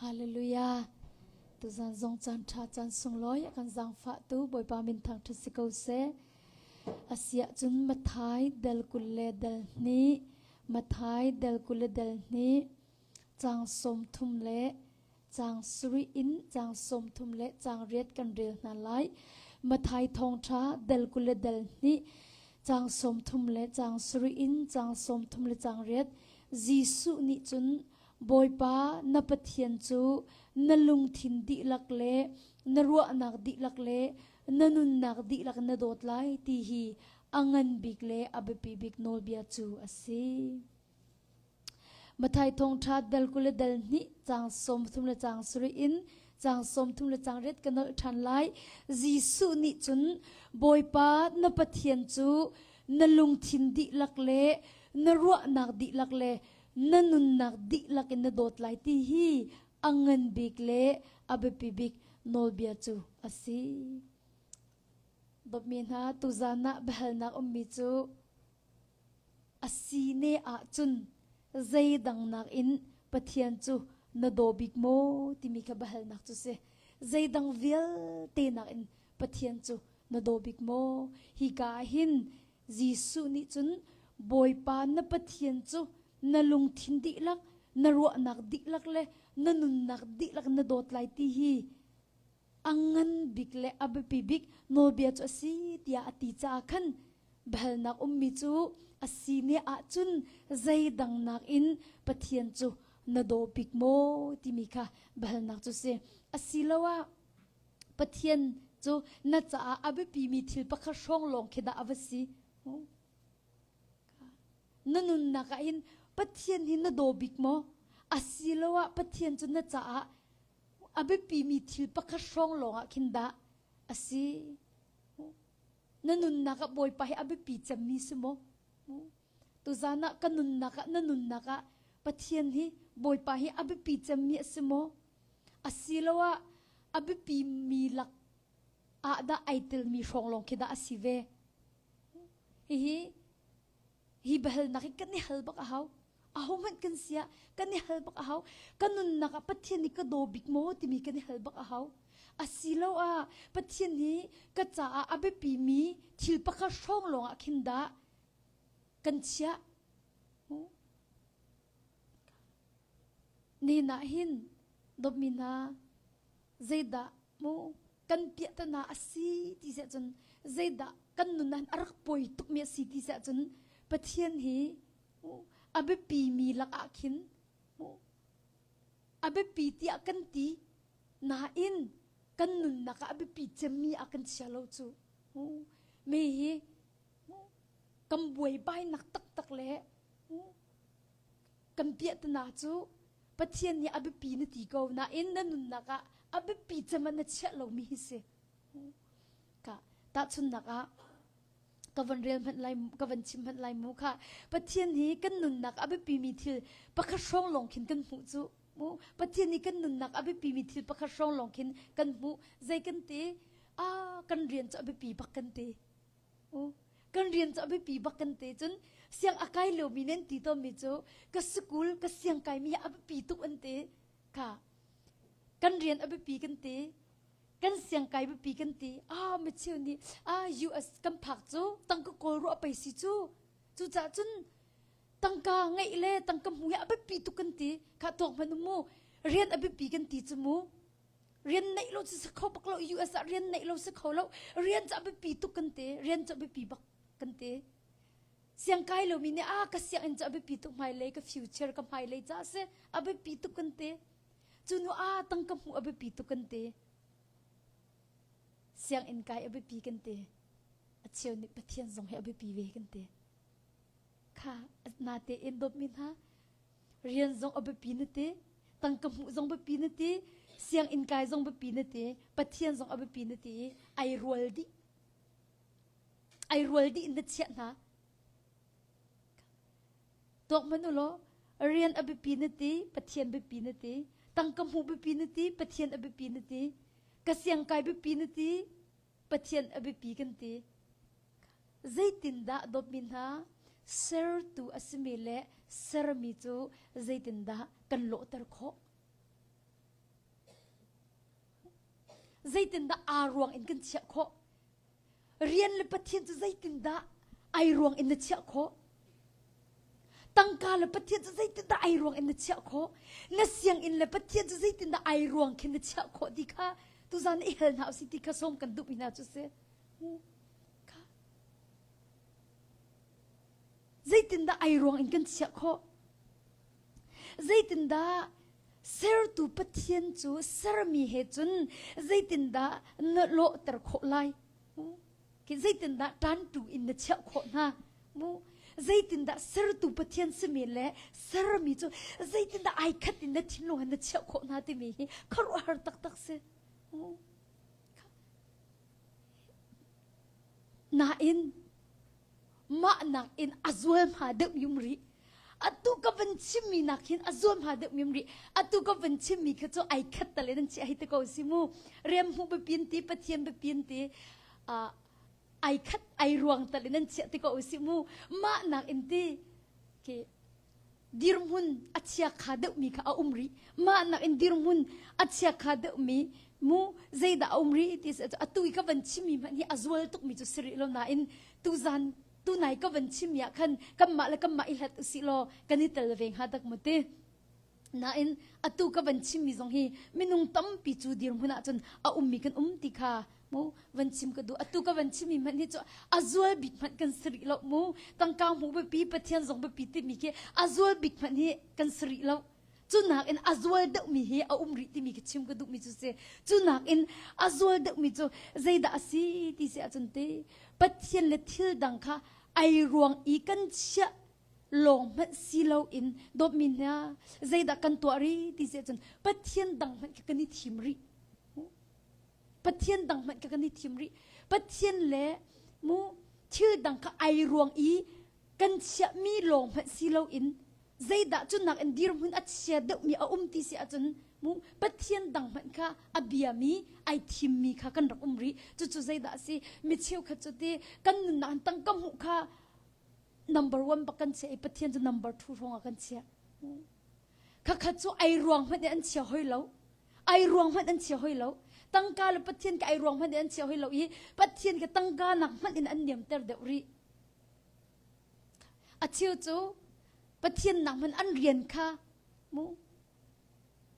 Hallelujah. Tuzan zong caan ṭha caan sunglawi a kan zaangfah tu Bawipa min thangṭhat si ko seh. Asiah cun Mathai dal 20 le dal hnih, Mathai dal 20 le dal hnih, caang 30 le caang sarih in caang 30 le caang riat kan rel hna lai. Mathai thawngṭha dal 20 le dal hnih, caang 30 le caang sarih in caang 30 le caang riat Jesuh nih cun Bawipa na Pathian cu na lungthin dihlak le na ruahnak dihlak le na nunnak dihlak na dawt lai ti hi a ngan bik le a biapi bik nawlbia cu a si. Mathai thawngṭha dal 20 le dal hnih caang 30 le caang sarih in caang 30 le caang riat ka nolh ṭhan lai. Jesuh nih cun Bawipa na Pathian cu na lungthin dihlak le na ruahnak dihlak le na nunnak dihlak in na dawt lai ti hi a ngan bik le a biapi bik nawlbia cu a si. Dawtmi hna, tuzan ah biahalnak ummi cu a si ne ahcun zeidang nakin Pathian cu na daw bik maw timi kha biahalnak cu si. Zeidang vialte nakin Pathian cu na daw bik maw? Hika ah hin Jesuh nih cun Bawipa na Pathian cu na lungthin dihlak, na ruahnak dihlak le na nunnak dihlak na dawt lai ti hi a ngan bik le a biapi bik nawlbia cu a si tiah a ti caah khan biahalnak ummi cu a si ne ahcun zeidang nakin Pathian cu na daw bik maw timi kha biahalnak cu si. Asiloah Pathian cu na caah a biapimi thil pakhat hrawng lawng khi dah a va si? Na nunnak ah hin Pathian hi na daw bik maw? Asiloah Pathian cu na caah a biapimi thil pakhat hrawng lawng ah khin dah a si? Na nunnak ah Bawipa hi a biapi cemmi si maw? Tuzan ah ka nunnak ah na nunnak ah Pathian hi Bawipa hi a biapi cemmi a si maw? Asiloah a biapimi lak ah dah ai telmi hrawng lawng khi dah a si ve? Hihi hi biahalnak hi kan i hal bak a hau. Ahohmanh kan si ah kan i hal bak a hau. Ka nunnak ah Pathian nih ka daw bik maw timi kan i hal bak a hau. Asiloah Pathian hi ka caah a biapimi thil pakhat hrawng lawng ah khin dah kan chiah. Nihin ah hin dawtmi hna zeidah mu kan piahtana a si ti siah cun zeidah kan nun ah a rak poi tukmi a si ti siah cun Pathian hi a biapi mi lakah khin a biapi tiah kan ti nain kan nunnak ah a biapi cemmi ah kan chia lo cu mi hi kan buaibainak taktak le kan piahtana cu Pathian nih a biapi na ti ko nain na nunnak ah a biapi cem ah na chiah lomi hi si. Ka tahchunnak ah ka van rel hmanh lai ka van chim hmanh lai mu kha Pathian hi kan nunnak a biapi mi thil pakhat hrawng lawng khin kan hmuh cu mu Pathian nih kan nunnak a biapi mi thil pakhat hrawng lawng khin kan hmuh zei kan ti a kan rian cu a biapi bak kan ti Kan rian cu a biapi bak kan ti cun siang a kai lomi nan ti tawnmi cu ka school ka siang kaimi hi a biapi tuk an ti kha kan rian a biapi kan ti kan siang kai biapi kan ti ah micheu nih ah US kan phak cu tangka kawl ruah pei si cu cucaah cun tangka ngeih le tangka hmu hi a biapi tuk kan ti kha tuak hmanh mu rian a biapi kan ti cu mu Rian neih lo cu si kho bak lo US ah rian neih lo si kho lo rian cu a biapi tuk kan ti rian cu a biapi bak kan ti siangkai lomi nih a ka sianginn cu a biapi tuk hmailei ka future ka hmailei ca si a biapi tuk kan ti cu nu a tangka hmuh a biapi tuk kan ti sianginn kai a biapi kan ti a cheu nih Pathian zong hi a biapi ve kan ti kha natein dawtmi hna rian zong a biapi na ti tangka hmuh zong biapi na ti sianginn kai zong biapi na ti pathian zong a biapi na ti ai rual dih ai rual dih na chiah hna tuak hmanh u law rian a biapi na ti pathian biapi na ti tangka hmuh biapi na ti pathian a biapi na ti ka siangkai biapi na ti Pathian a biapi kan ti. Zeitindah dawtmi hna sertu a simi le sermi cu zeitindah kan lawhter khawh? Zeitindah aa ruang in kan chiah khawh? Rian le Pathian cu zeitindah ai ruang in na chiah khawh? Tangka le Pathian cu zeitindah ai ruang in na chiah khawh? Na sianginn le Pathian cu zeitindah ai ruang khin na chiah khawh ti kha tuzan i hel hna usih ti kha sawm kan duhmi hna cu si. Kha. Zeitindah ai ruang in kan chiah khawh? Zeitindah sertu Pathian cu sermi he cun zeitindah na lawhter khawh lai? Khi zeitindah ṭantu in na chiah khawh hna? Mu zeitindah sertu Pathian simi le sermi cu zeitindah ai khat in na thinlung he na chiah khawh hna timi hi khuaruahhar taktak si. Nain mah nakin a zualhma deuh yum rih. Atu ka van chimmi nak hin a zualhma deuh yum rih. Atu ka van chimmi kha cu ai khat tale nan chiah hei te ko si mu. Riam hmu biapin ti, Pathian biapin ti, uh, ai khat ai ruang tale nan chiah te ko si mu. Mah nak in ti, ke dirhmun a chiakha deuhmi kha a um rih. Mah nakin dirhmun a chiakha deuhmi mu zeidah a um rih ti atu i ka van chimmi hmanh hi a zual tukmi cu si rih lo nain tuzan tunai ka van chimmi ah khan kanmah le kanmah i hlat usih law kan i tel ve hnga dak mu ti. Nain atu ka van chimmi zong hi minung tampi cu dirhmun ahcun a ummi kan um ti kha mu van chim ka duh atu ka van chimmi hmanh hi cu a zual bik hmanh kan si rih lo mu tangka hmu biapi pathian zong biapi timi khi a zual bik hmanh hi kan si rih lo cu nakin a zual deuhmi hi a um rih timi khi chim ka duhmi cu si cu nakin a zual deuhmi cu zeidah a si ti si ahcun te pathian le thil dang kha ai ruang i kan chiah lawng hmanh si loin dawtmi hna zeidah kan tuah rih ti si ahcun pathian dang hmanh kha kan i thim rih Pathian dang hmanh kha kan i thim rih. Pathian le mu thil dang kha ai ruang i kan chiahmi lawng hmanh si loin zeidah cu nakin dirhmun a chia deuhmi a um ti si ahcun mu Pathian dang hmanh kha a biami ai thimmi kha kan rak um rih. Cucu zeidah a si? Mi cheukhat cu ti kan nunnak in tangka hmuh kha number one bak kan chiah i Pathian cu number two hrawng ah kan chiah. Khakhat cu ai ruang hmanh in an chia hoi lo. Ai ruang hmanh an chia hoi lo. Tangka le Pathian ka ai ruang hmanh in an chia hoi lo i Pathian ka tangka nak hmanh in an niamter deuh rih. A cheu cu Pathian nak hmanh an rian kha mu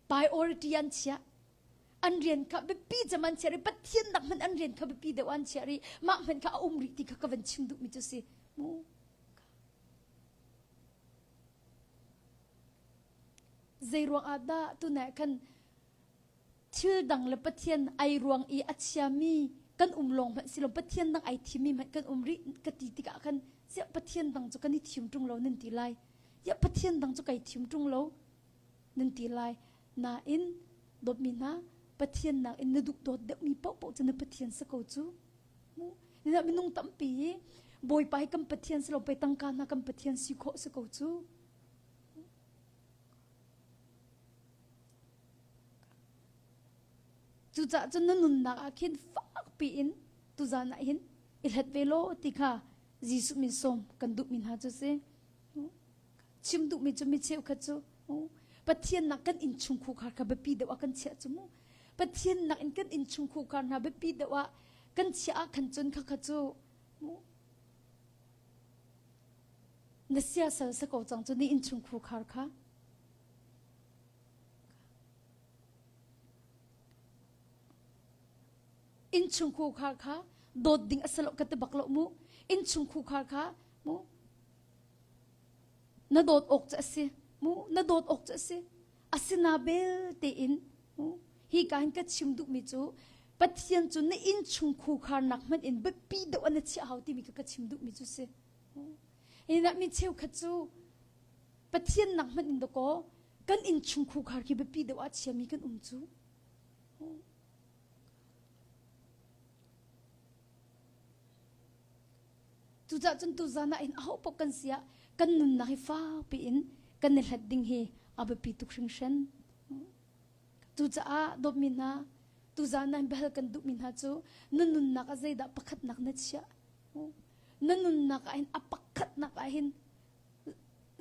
priority an chiah. An rian kha biapi cem an chiah rih. Pathian nak hmanh an rian kha biapi deuh an chiah rih. Mah hmanh kha a um rih ti kha ka van chim duhmi cu si. Mu. Zeiruang ah dah tunah khan thil dang le Pathian ai ruang i a chiami kan um lawng hmanh si lo Pathian dang ai thimmi hmanh kan um rih ka ti tikah khan ziah Pathian dang cu kan i thim ṭung lo nan ti lai ziah Pathian dang cu kai thim ṭung lo nan ti lai nain dawtmi hna Pathian nakin na duh dawt deuhmi paohpaoh cu na Pathian si ko cu Nina minung tampi hi Bawipa hi kan Pathian si lo pei tangka hna kan Pathian si khawh si ko cu. Cucaah cun na nunnak ah khin fakpi in tuzan ah hin i hlet ve law ti kha Jesuh min sawm kan duhmi hna cu si. Chim duhmi cu mi cheukhat cu Pathian nak kan innchung khar kha biapi deuh ah kan chiah cu mu. Pathian nak in kan innchung khar hna biapi deuh ah kan chiah ah khan cun khakha cu na siasal sa ko cang cu ni innchung khar kha. Innchung khar kha dawt ding a si lo ka ti bak lo mu. Innchung khar kha mu na dawt awk cu a si mu na dawt awk cu a si asina belte in mu hi ka hin ka chim duhmi cu Pathian cu na innchung khuakharnak hmanh in biapi deuh an chiah hau timi ka ka chim duhmi cu si ina mi cheukhat cu Pathian nak hmanh in dakaw kan innchung khukhar khi biapi deuh ah chiami kan um cu Cucaah cun tuzan ah hin ahopaoh kan si ah kan nunnak hi fakpi in kan i hlat ding hi a biapi tuk hringhran. Cucaah dawtmi hna, tuzan ah hin biahal kan duhmi hna cu na nunnak ah zeidah pakhatnak na chiah? Na nunnak ah hin a pakhatnak ah hin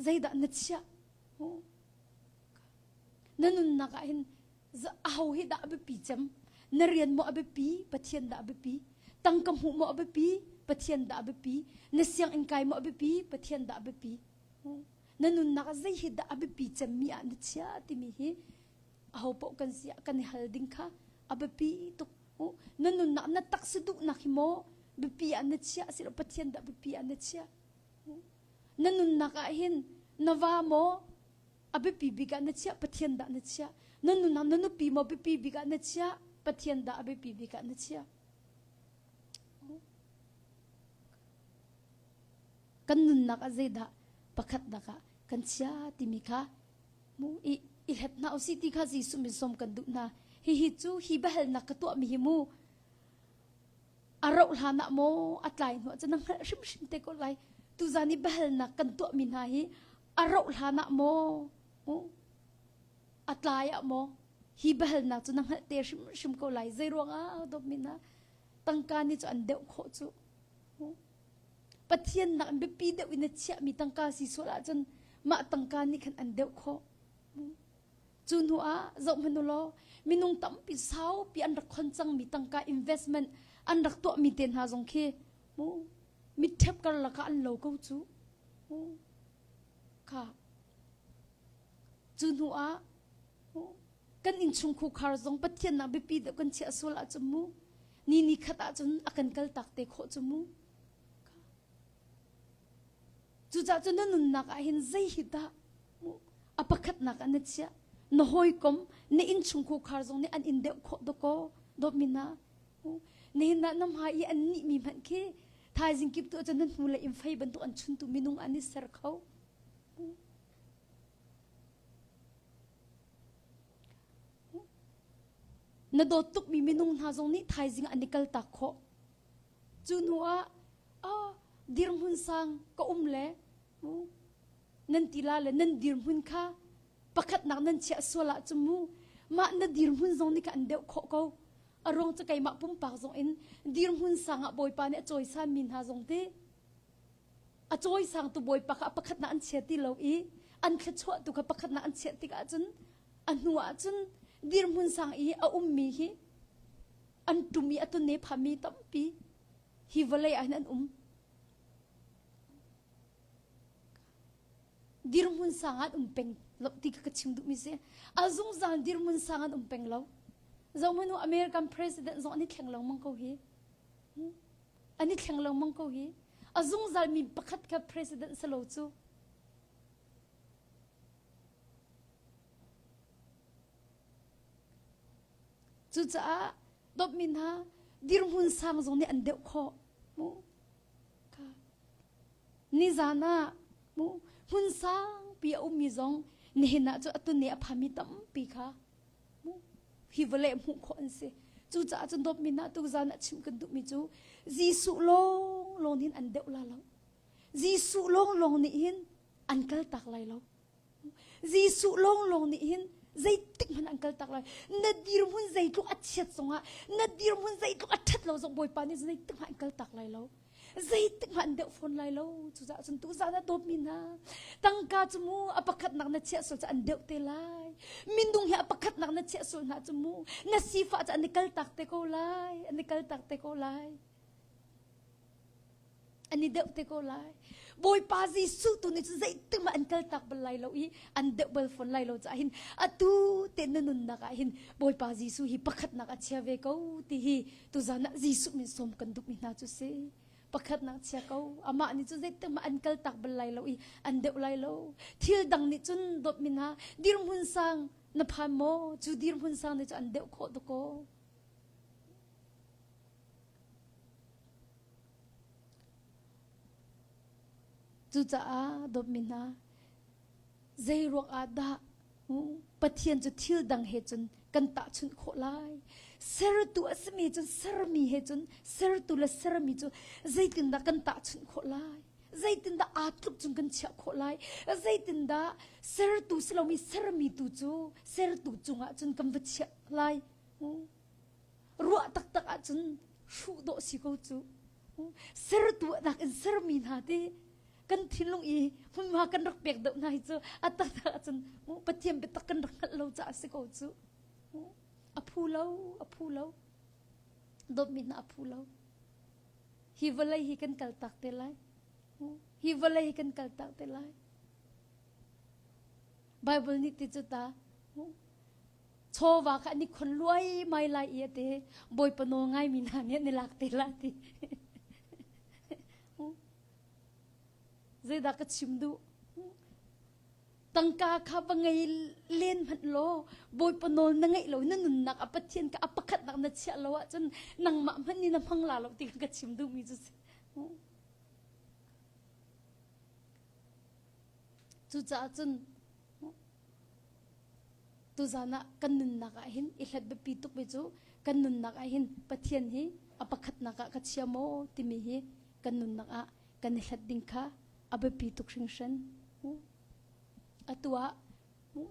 zeidah na chiah? Na nunnak ah hin aho hi dah a biapi cem? Na rian maw a biapi, Pathian dah a biapi? Tangka hmuh maw a biapi, Pathian dah a biapi? Na sianginn kai maw a biapi, Pathian dah a biapi? Na nunnak ah zei hi dah a biapi cemmi ah na chia timi hi aho paoh kan si ah kan i hal ding kha a biapi tuk. Na nunnak na taksa duhnak hi maw biapi ah na chiah silo Pathian dah biapi ah na chiah? Na nunnak ah hin na va maw a biapi bik ah na chiah Pathian dah na chiah? Na nunnak na nupi maw biapi bik ah na chiah Pathian dah a biapi bik ah na chiah? Kan nunnak ah zeidah pakhatnak ah kan chia timi kha mu i i hlet hna usih ti kha Jesuh min sawm kan duh hna. Hihi cu hi biahalnak ka tuahmi hi mu a rauh hlan ah maw a tlai hnu ah cun na hngalh hrimhrim te ko lai. Tuzan i biahalnak kan tuahmi hna hi a rauh hlan ah maw a tlai ah maw hi biahalnak cu na hngalh te hrimhrim ko lai. Zei ruangah dawtmi hna tangka nih cu an deuh khawh cu. Pathian nak in biapi deuh in na chiahmi tangka si sual ahcun mah tangka nih khan an deuh khawh. Cu hnu ah zoh hmanh u law minung tampi saupi an rak khon cangmi tangka investment an rak tuahmi te hna zong khi mu mitṭhep karlak ah an lo ko cu. Kha cu hnu ah kan innchungkhar zong Pathian nak biapi deuh kan chiah sual ahcun mu ni ni khat ahcun a kan kaltak te khawh cu mu. Cucaah cun na nunnak ah hin zei hi dah a pakhatnak ah na chiah? Na hawikom, na innchungkhar zong nih an in deuh khawh dawkaw, dawtmi hna. Nihin ah na hmai i an nihmi hmanh khi thaizing kip tu ahcun na hnu le in fei bantuk an chuntu minung an i ser kho. Na dawt tukmi minung hna zong nih thaizing an i kaltak khawh. Cu hnu ah ah dirhmun sang ka um le nan ti la le nan dirhmun kha pakhatnak nan chiah sual ah cu mu mah na dirhmun zong nih kha an deuh khawh ko. A ruang cu keimah pumpak zong in dirhmun sang ah Bawipa nih a cawisan mi hna zong ti a cawisang tu Bawipa kha pakhatnak an chia ti lo i an thluachuah tu kha pakhatnak an chiah tik ahcun a hnu ahcun dirhmun sang i a ummi hi an ṭum i a tun ne phami tampi hi vawlei ah hin an um. Dirhmun sang ah an um peng lo ti kha ka chim duhmi si. A zungzal dirhmun sang an um peng lo. Zohmanh u American president zong an i thleng lengmang ko hi. An i thleng lengmang ko hi. A zungzal mi pakhat kha president si lo cu. Cucaah dawtmi hna dirhmun sang zong nih an deuh khawh. Mu. Kha. Nizan ah mu hmun sangpi a ummi zong nihin ah cu atu ne a phami tampi kha mu hi vawlei hmuh khawh an si. Cucaah cun dawtmi hna tuzan ah chim kan duhmi cu Jesuh lawng lawng hin an deuh la lo. Jesuh lawng lawng nih hin an kaltak lai lo. Jesuh lawnglawng nih hin zeitik hmanh an kaltak lai. Na dirhmun zeitluk a chiat zongah, na dirhmun zeitluk a ṭhat lo zong Bawipa nih zeitik hmanh an kaltak lai lo. Zeitik hmanh an deuh fawn lai lo. Cucaah cun tuzaan a dawtmi hna, tangka cu mu a pakhatnak na chiah sual cu an deuh te lai. Minung hi a pakhatnak na chiah sual hna cu mu na sifah cu an i kaltak te ko lai. An i kaltak te ko lai. an i deuh te ko lai bawipa jesuh tu nih cun zeitik mah an kaltak bal lai lo i an deuh bal fawn lai lo caah hin atu te na nunnak ah hin bawipa jesuh hi pakhatnak a chia ve ko ti hi tuzan ah jesuh min sawm kan duhmi hna cu si pakhatnak chia ko amah nih cun zeitik mah an kaltak bal lai lo i an deuh lai lo thil dang nih cun dawtmi hna dirhmun sang na phan maw cu dirhmun sang nih cun an deuh khawh dakaw Cucaah dawtmi hna, zei ruang ah dah Pathian cu thil dang he cun kan tahchunh khawh lai? Sertu a simi cun sermi he cun sertu le sermi cu zeitindah kan tahchunh khawh lai? Zeitindah aa tluk cun kan chiah khawh lai? Zeitindah sertu si lomi sermi tu cu sertu cungah cun kan va chiah lai? Ruah taktak ahcun hruh dawh si ko cu. Sertu nakin sermi hna ti kan thinlung i hmunhma kan rak pek deuh hna hi cu a taktak ahcun Pathian biatak kan rak hngalh lo caah si ko cu. A phu lo, a phu lo. Dawtmi hna a phu lo. Hi vawlei hi kan kal tak te lai. Hi vawlei hi kan kal tak te lai. Bible nih ti cu ta chawva kha an i khon luai mai lai i ate bawipa nawl ngai mi hna nih an i lak te la ti. Zeidah ka chim duh? Tangka kha va ngei len hmanh law Bawipa nawl na ngeih lo na nunnak a Pathian kha a pakhatnak na chiah lo ahcun nangmah hmanh nih na hmang la lo ti kha ka chim duhmi cu si. Cucaah cun tuzan ah kan nunnak ah hin i hlat biapi tukmi cu kan nunnak ah hin Pathian hi a pakhatnak ah ka chia maw timi hi kan nunnak ah kan i hlat ding kha a biapi tuk hringhran. Atu ah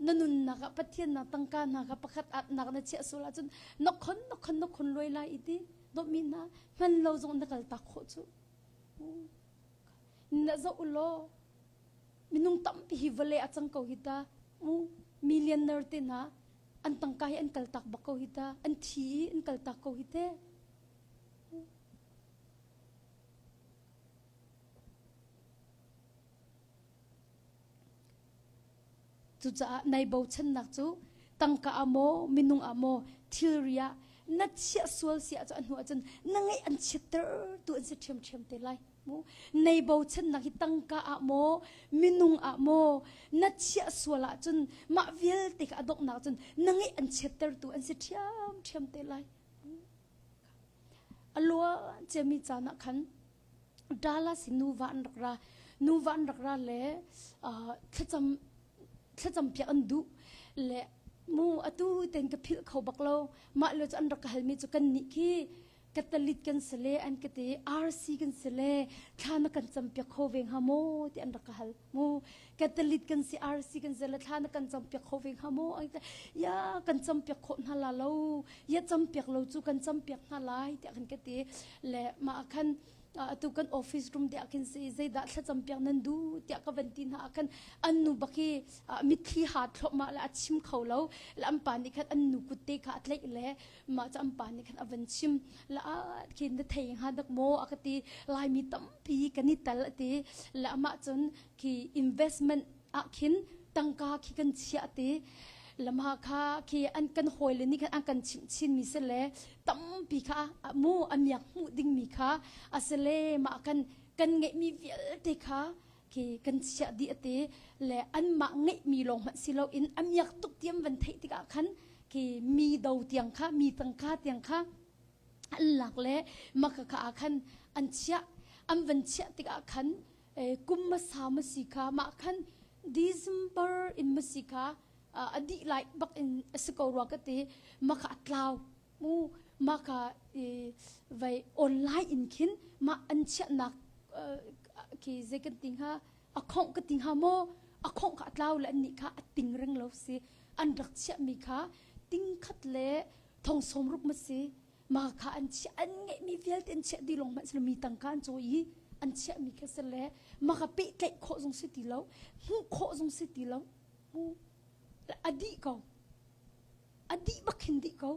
na nunnak ah Pathian na tangka hna kha pakhat atnak na chiah sual ahcun na khon na khon na khon luai lai i ti dawtmi hna hman lo zong na kal tak khawh cu. Na zoh u law minung tampi hi vawlei a cang ko hi ta millionaire te hna an tangka hi an kal tak bak ko hi ta an thi i an kal tak ko hi te. Cucaah nai bochannak cu tangka ah maw minung ah maw thilri ah na chiah sual si ahcun a hnu ahcun na ngeih an chiatter tu an si ṭhiamṭhiam te lai. Mu nei bochannak hi tangka ah maw minung ah maw na chiah sual ahcun mah vialte kha a donghnak cun na ngeih an chiattertu an si ṭhiamṭhiam te lai. A luan ciami caan ah khan Dallas hi nuva an rak ra. Nuva an rak ra le thlacam thlacam piak an duh le mu atu ten ka philh kho bak lo. Mah le cu an rak ka halmi cu kan nih khi Catholic kan si le an ka ti RC kan si le thla na kan cam piak kho ve hnga maw ti an rak ka hal. Mu Catholic kan si RC kan si le thla na kan cam piak kho ve hnga maw an ti ya kan cam piak khawh hna la lo ya cam piak lo cu kan cam piak hna lai tiah kan ka ti le mah khan atu kan office room te ah khin si zeidah thlacam piak nan duh tiah ka van ti hna ah khan an nu bak hi mitthli ha thluahmah le a chim kho lo le an pa nih khan an nu kut te kha a tlaih le mah cu an pa nih khan a van chim la khin na thei hnga dak maw a ka ti laimi tampi kan i tal a ti le amah cun khi investment ah khin tangka khi kan chiah ti lama kha khi an kan hawi le nih khan an kan chimh chin mi si le tampi kha mu amiak hmuh ding mi kha asile mah kan kan ngeih mi vialte kha khi kan chiah dih ati le anmah ngeihmi lawng hmanh si loin a miak tuk tiam van theih tikah khan khi mi do tiang kha mi tangka tiang kha an lak le maka kha ah khan an chiah an van chiah tikah khan kum hmasa masi kha mah khan December in masi kha a dih lai bak in a si ko rua ka ti maka a tlau mu mah kha vai online in khin mah an chiahnak khi zei kan ti hnga a khongh ka ti hnga maw a khongh kha a tlau le annih kha a ting reng lo si an rak chiahmi kha ting khat le thong sawm ruk ma si ma kha an chiah an ngeihmi vialte an chiah dih lawng hmanh si mi tangka an cawi i an chiahmi kha si le ma kha pehtlaih khawh zong si ti lo hmuh khawh zong si ti lo a dih ko a dih bak khin dih ko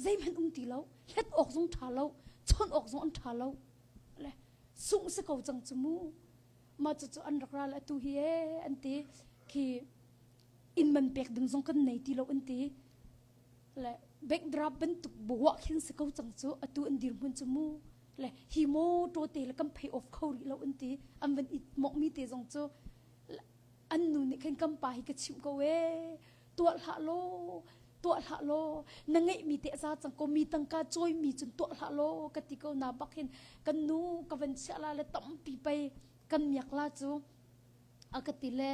zeihmanh um ti lo hlet awk zong ṭha lo chawnh awk zong an ṭha lo le sungh si ko cang cu mu mah cucu an rak ra le atu hi ee an ti khi inn man pek ding zong kan nei ti lo an ti le bank draft bantuk buah khin si ko cang cu atu an dirhmun cu mu le hi motor te le kan pay off kho rih lo an ti an van i mokmi te zong cu an nu nih khan kan pa hi ka chimh ko ee tuah hlah law tuah hlah law na ngeihmi te a za cang ko mi tangka cawimi cun tuah hlah law ka ti ko na bak hin kan nu ka van chiah la le tampi pei kan miak la cu a ka ti le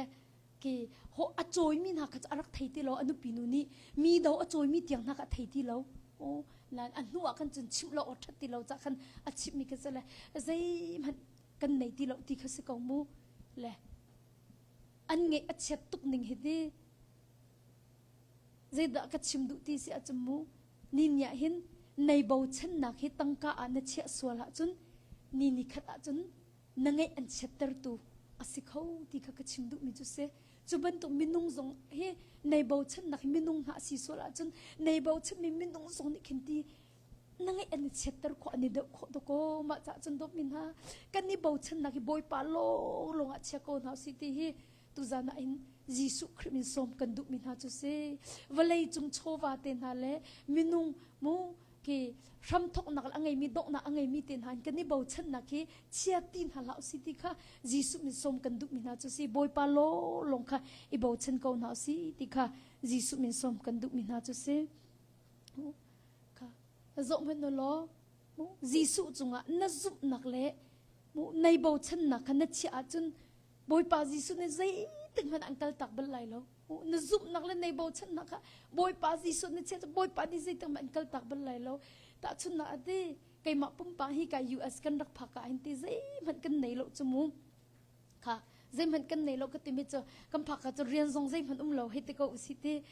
ki ho a cawimi hna kha a rak thei ti lo a nupi nu nih mi do a cawimi tiang hna kha a thei ti lo o nan a hnu ah khan cun chimh lo aw that ti lo ca khan a chimhmi kha si le zeihmanh kan nei ti lo ti kha si ko mu le an ngeih a chiat tuk ning hi ti zeidah ka chim duh ti si ahcun mu ni ni ah hin nei bochannak hi tangka ah na chiah sual ahcun ni ni khat ahcun na ngeih an chiattertu a si kho ti kha ka chim duhmi cu si cu bantuk minung zong hi nei bochannak hi minung hna a si sual ahcun nei bochanmi minung zong nih khin ti. Na ngeih an i chiatter khawh an i deuh khawh dakaw mah cah cun dawtmi hna kan i bochannak hi Bawipa lawnglawng ah chia ko hna usih ti hi tuzan ah hin Jesuh Khrih min sawm kan duhmi hna cu si. Vawlei cung chawva te hna le minung mu khi hramthawknak le a ngeimi donghnak a ngeimi te hna in kan i bochannak hi chia ti hna hlah usih ti kha Jesuh min sawm kan duhmi hna cu si. Bawipa lawnglawng kha i bochan ko hna usih ti kha Jesuh min sawm kan duhmi hna cu si. Kha zoh hmanh u law Jesuh cungah na zumhnak le nei bochannak kha na chiah ahcun Bawipa Jesuh nih zeitik hmanh an kaltak bal lai lo. Na zumhnak le nei bochannak kha Bawipa Jesuh na chiah Bawipa nih zeitik hmanh an kaltak bal lai lo. Tahchunhnak ah ti keimah pumpak hi ka US kan rak phak ah hin ti zeihmanh kan nei lo cu mu. Kha zeihmanh kan nei lo ka timi cu kan phak ka cu rian zong zeihmanh um lo hei ti ko usih ti.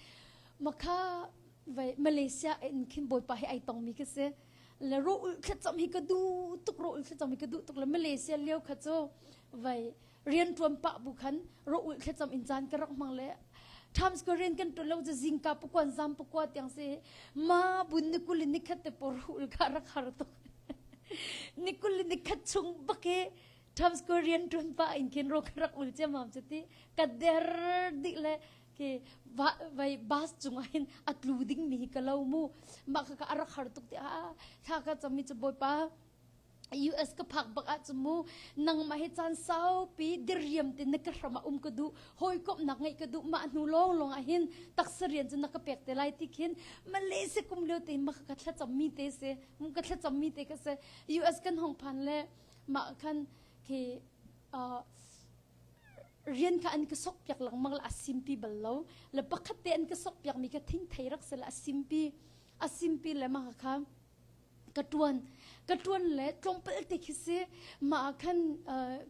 Makha vai Malaysia in khin Bawipa hi ai tongmi ka si. Le ro ul thlacam hi ka duh tuk ro ul thlacam hi ka duh tuk le Malaysia lio kha cu vai rian ṭuan pah bu khan ro ul thlacam in caan ka rak hmang le Times Square rian kan ṭuan lo cu zingka pakuan zam pakua tiang si ma bun ni kul in nikhat te por ul kha rak har tuk ni kul in nikhat chung bak hi Times Square rian ṭuan pah in khin ro ka rak ul ciammam cu ti ka der dih le khi vai bus cungah hin a tlu ding mi hi ka lo mu mah kha ka a rak har tuk ti a thla ka cam mi cu bawipa US ka phak bak ah cu mu nangmah hi caan saupi diriam te na ka hram ah um ka duh hawikomhnak ngeih ka duh mah hnu lawng lawng ah hin taksa rian cu na ka pek te lai ti khin Malaysia kum lio te mah ka thlacam mi te si ka thlacam mi te ka si US kan hong phan le mah khan khi rian kha an ka sok piak lengmang la a simpi bal lo le pakhat te an ka sok piak mi kha thingthei rak se la a simpi a simpi le mah kha ka tuan ka tuan le tlawmpal te khi si mah khan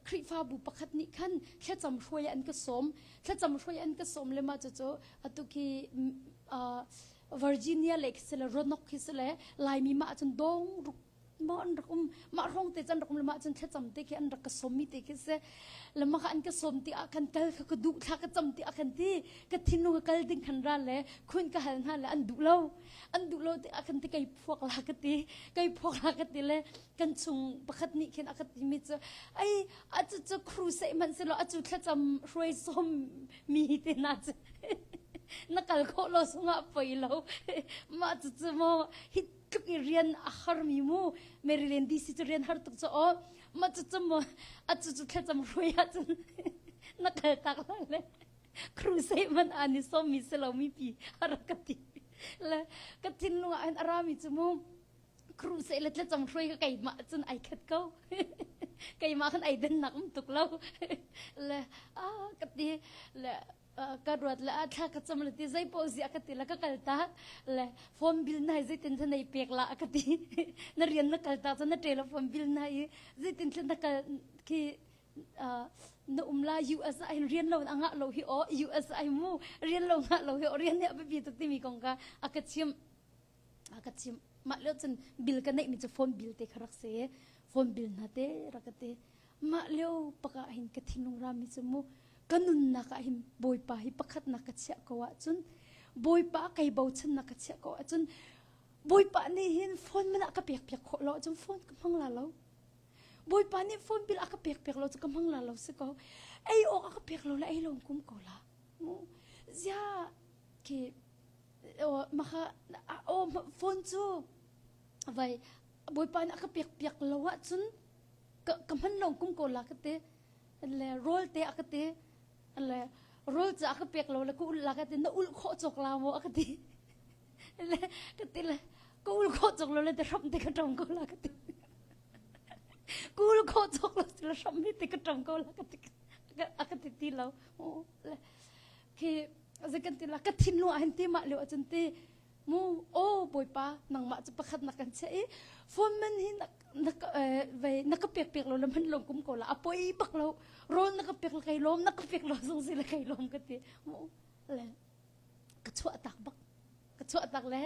Khrihfabu pakhat nih khan thlacam hruai an ka sawm thlacam hruai an ka sawm le mah cu cu atu khi Virginia le khi si le Roanoke khi si le Laimi mah cun dong ruk maw an rak um mah hrawng te can rak um le mah cun thlacam te khi an rak ka sawm mi te khi si le mah kha an ka sawm ti ah khan kal kha ka duh thla ka cam ti ah khan ti ka thinlung ka kal ding khan ra le khun ka hal hna le an duh lo an duh lo ti ah khan ti kei phuak la ka ti kei phuak la ka ti le kan chung pakhat nih khin a ka ti mi cu ai a cu cu crusade hmanh si lo a cu thlacam hruai sawm mi te na cu na kal khawh lo sungah poi lo mah cu cu maw hi tluk i rian a harmi mu Maryland DC cu rian har tuk cu aw mah cu cu mu a cu cu thlacam hruai ahcun na kal tak la le crusade man an i sawmmi si lo mi pi a rak ka ti le ka thinlung ah hin a rami cu mu crusade le thlacam hruai ka keimah cun ai khat ko keimah khan ai dennak um tuk lo le a ka ti le ka ruat le a thla ka cam le ti zei paoh zia ka ti le ka kal tak le phone bill na zeitin thla nei pek la ka ti na rian na kal tak na telephone bill na i zeitin thla na kal khi na um la US ah hin rian lo na ngah lo hi o US ai mu rian lo ngah lo hi o rian nih a biapi tuk timi kong ka a ka chim a ka chim mah lio cun bill ka neih mi cu phone bill te kha rak si phone bill hna te rak ka ti Mah lio pakah hin ka thinlung rami cu mu ka nunnak ah hin Bawipa hi pakhatnak ka chiah ko ahcun Bawipa kei bochannak ka chiah ko ahcun Bawipa nih hin phone man ah ka pek piak khawh lo ahcun phone ka hmang la lo. Bawipa nih phone bill a ka pek piak lo cu ka hmang la lo si ko. Ei awk a ka pek lo le ei lo kum ko la. Mu zia khi maka o phone cu vai Bawipa nih a ka pek piak lo ahcun ka ka hman lo kum ko la ka ti le rawl te a ka ti le rawl cu a ka pek lo le ka ul la ka ti na ul khawh cawk la maw a ka ti le ka ti le ka ul khawh cawk lo le te hram te ka ṭam ko la ka ti ka ul khawh cawk lo le hram mi te ka ṭam ko la ka ti a ka ti ti lo le khi zei kan ti la ka thinlung ah hin ti mah lio ahcun ti Mu aw Bawipa nangmah cu pakhat na kan chiah i phone man hi na na vei na ka pek pek lo le man lawng kum ko la a poi bak lo rawl na ka pek le kai lawm na ka pek lo zong si le kai lawm ka ti mu le ka chuah tak bak ka chuah tak le.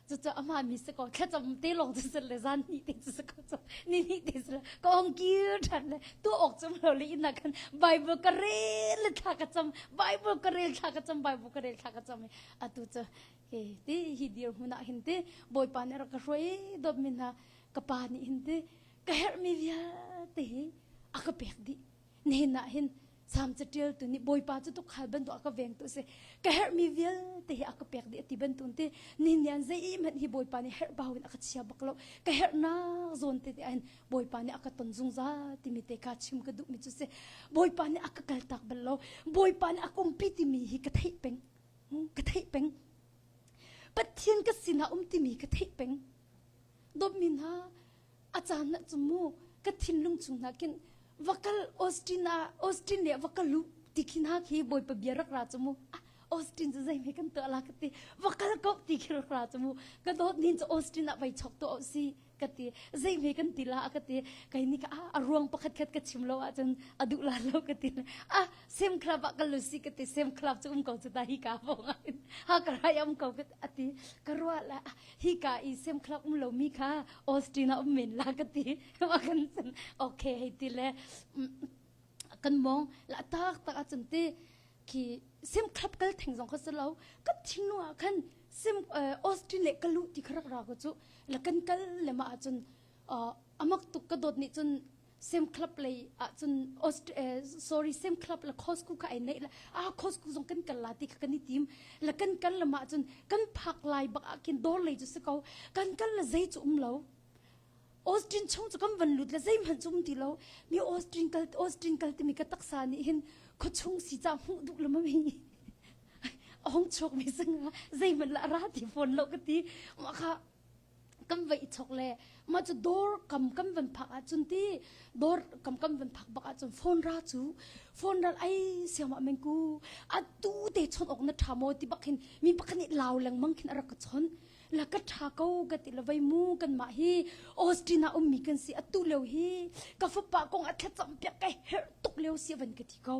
Cucu amah mi si ko thlacam te lawng cu si le zan hnih te cu si ko cu ni hnih te si le ka ong kir ṭhan le tu awk cum lo le inn ah khan Bible ka rel le thla ka cam Bible ka rel thla ka cam Bible ka rel thla ka cam atu cu ke ti hi dir hmun ah hin ti Bawipa nih rak ka hruai dawt mi hna ka pa nih hin ti ka herhmi vialte hi a ka pek dih nihin ah hin Salm catialtu nih Bawipa cu tukhal bantuk a ka vengtu a si. Ka herhmi vialte hi a ka pek dih a ti bantuk ti nihin ni an zeihmanh hi Bawipa nih herh bau in a ka chia bak lo. Ka herhnak zawn te te ah hin Bawipa nih a ka ton zungzal timi te kha chim ka duhmi cu si. Bawipa nih a ka kaltak bal lo. Bawipa nih a ka umpi timi hi ka theih peng. Ka theih peng. Pathian ka sinah um timi ka theih peng. Dawtmi hna, a caan ah cu mu ka thinlung chung hna khin va kal Austin ah Austin le va kal u ti khi hna khi Bawipa bia rak ra cu mu ah Austin cu zei kan tuah la ka ti va kal ko ti khi rak ra cu mu ka dawt nin cu Austin ah vai chok tu si ka ti zei me kan ti la ka ti kai ni ka a ruang pakhat khat ka chim lo ahcun a duh la lo ka ti ah sem club ah kal lu si ka ti sem club cu um ko cu ta hi ka vong ha ka rai um ko ka ati ka ruah la hika i sem club um lomi kha Austin ah um men la ka ti ma kan cun okay hei ti le kan mong la tak tak ah cun ti khi sem club kal theng zong kha si lo ka thinlung ah khan sem Austin le ka lu ti kha rak ra ko cu la kan kal le ma ah cun amak tuk ka dawt nih cun Same club lei ahcun sorry same club la Costco kha ai neih la ah Costco zong kan kal la ti kha kan i tim la kan kal la mah cun kan phak lai bak ah khin dawr lei cu si ko kan kal la zei cu um lo Austin chung cu kan van lut la zei hmanh cu um ti lo mi Austin kal Austin kal timi ka taksa nih hin khuachung si ca hmuh duh la mami a hong chuak mi singa zeihmanh la ra ti fawn lo ka ti mah kha kan va i chok le mah cu dawr kam kan van phak ahcun ti dawr kam kan van phak bak ahcun phone ra cu phone ral ai siangmah mengku atu te chon ok na tha maw ti bak hin mi pakhat nih lau lengmang khin a rak ka chon la ka tha ko ka ti la vai mu kan mah hi Austin ah ummi kan si atu leo hi ka fapa kong a thlacam piak kai herh tuk leo si van ka ti ko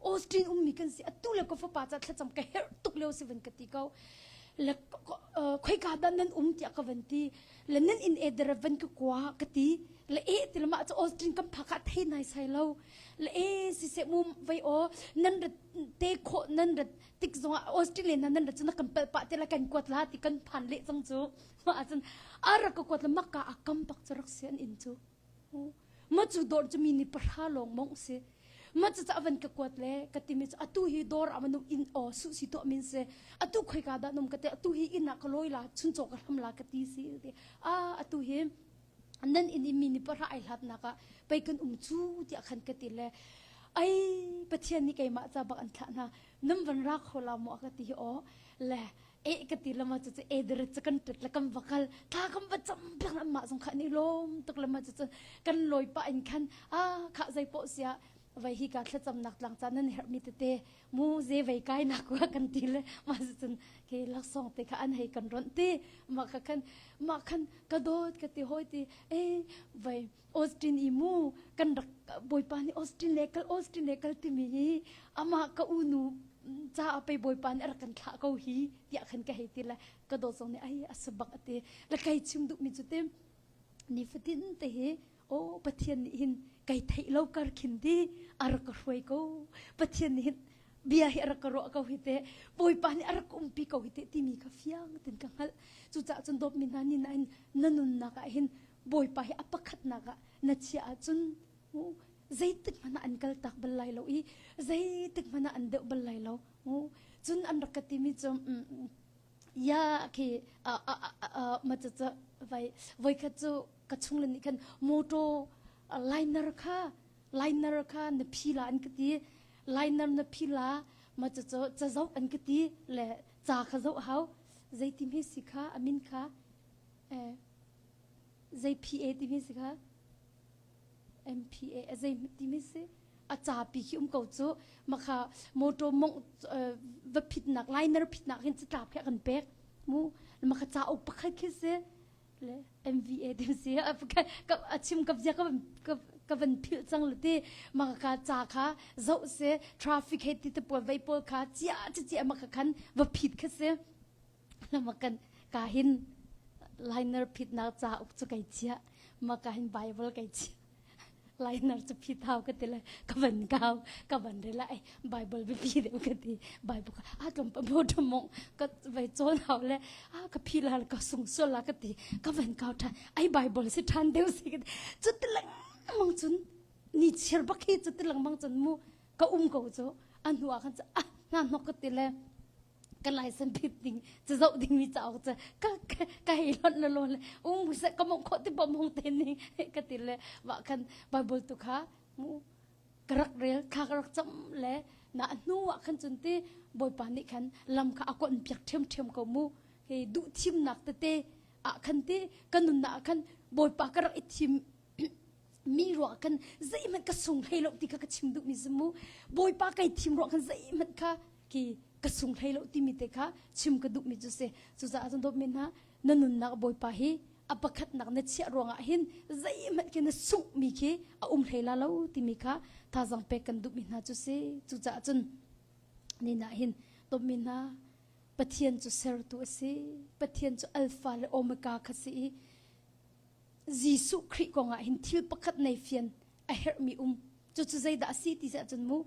Austin ummi kan si atu le ka fapa ca thlacam ka herh tuk lio si van ka ti ko le khoika dah nan um tiah ka van ti le nan in edere van ka kwa ka ti le e ti le mah cu Austin kan phak ah thei nai sai lo le e si se mu vai o nan rat te kho nan rat tik zong ah Austin le nan rat cu na kan pel pa te la kan kuat la ti kan phan le cang cu ma ahcun ara ka kuat le makka a kam pak cu rak si an in cu Ma cu dawr cu mi nih pahra lawng mong si. Ma cu ca van ka kuat le ka timi cu atu hi dawr ah manum in aw su si tuah min si. Atu khoika dah num ka te atu hi inn ah ka lawi la chuncaw ka hlam la ka ti si ti. A atu hi nan inn i mi nih pahra ai hlat nak ah pei kan um cu tiah khan ka ti le ai Pathian nih keimah ca bak an thlah hna nam van ra kho la maw ka ti hi aw le e ka ti lama cu e dere cu kan tet le kan va kal thla kan va cam piak na mah zong kha ni lawm tuk lama cu cun kan lawi pah in khan a kha zei poh sia vai hi ka thlacam nak tlang ca nan herh mi tete mu ze vei kai nak wa kan ti le ma cu cun ke laksawng te kha an hei kan ronh ti ma kha khan ma khan ka dawt ka ti hoi ti e vai Austin i mu kan rak bawipa nih Austin le kal Austin le kal timi hi amah ka unu ca a pei bawipa nih a rak kan thlah ko hi tiah khan ka hei ti le ka dawt zong nih ai a si bak a ti le kai chim duhmi cu te nifatin te hi o Pathian nih hin kai theih lo kar khin di a rak ka hruai ko Pathian nih hin bia hi a rak ka ruah ko hi te bawipa nih a rak ka umpi ko hi te timi kha fiang tin ka hngalh cucaah cun dawtmi hna ni nain na nunnak ah hin Bawipa hi a pakhatnak ah na chiah ahcun zeitik hmanh ah an kal tak bal lai lo i zeitik hmanh ah an deuh bal lai lo cun an rak ka timi cu ya khi ma cu vai voikhat cu ka chung le nih khan motor liner kha liner kha na phi la an ka ti liner na phi la ma cu ca zoh an ka ti le ca kha zoh hau zeiti hme si kha amin kha Zei PA timi si kha? MPA zei timi si? A capi khi um ko cu makha motor mong va phitnak liner phitnak hin catlap khi a kan pek mu makha cauk pakhat khi si le MVA ti si a chim ka zia ka ka van philh cang le ti maka ka ca kha zoh si traffic he ti te pawl vei pawl kha chia chia maka khan va phit kha si lama kan. Ka hin liner phitnak cauk cu kai chiah. Ma ka hin Bible kai chiah. Liner cu phit hau ka ti le ka van kau ka van rel ai Bible biapi deuh ka ti. Bible ka a tlawm pa mo mong ka vai cawn hau le a ka phi la ka sung sual la ka ti ka van kau than ai Bible si than deuh si ka ti. Cu ti lengmang cun ni chir bak hi cu ti lengmang cun mu ka um ko cu a hnu ah khan ah hna hnok ka ti le ka license phit ding ca zoh ding mi cauk cu ka ka hei lonh le lo le um se ka mong khawh ti bom hong te ni ka ti le wa khan bible tu kha mu ka rak rel kha ka rak cam le na hnu ah khan cun ti bawipa nih khan lam kha a kon piak ṭhiam ṭhiam ko mu hi duh thimnak tete ah khan ti ka nunnak ah khan bawipa ka rak i thim mi ruah kan zeihmanh ka sung hlei lo ti kha ka chim duhmi si mu bawipa kai thim ruah kan zeihmanh kha ki ka sung hlei lo timi te kha chim ka duhmi cu si cucaah cun dawtmi hna na nunnak bawipa hi a pakhatnak na chiah ruangah hin zeihmanh khi na sunghmi khi a um hlei la lo timi kha thazang pek kan duhmi hna cu si cucaah cun ni nah hin dawtmi hna Pathian cu sertu a si Pathian cu alpha le omega kha si i Jesuh Khrih kongah hin thil pakhat nei fian a herhmi um. Cucu zeidah a si ti si ahcun mu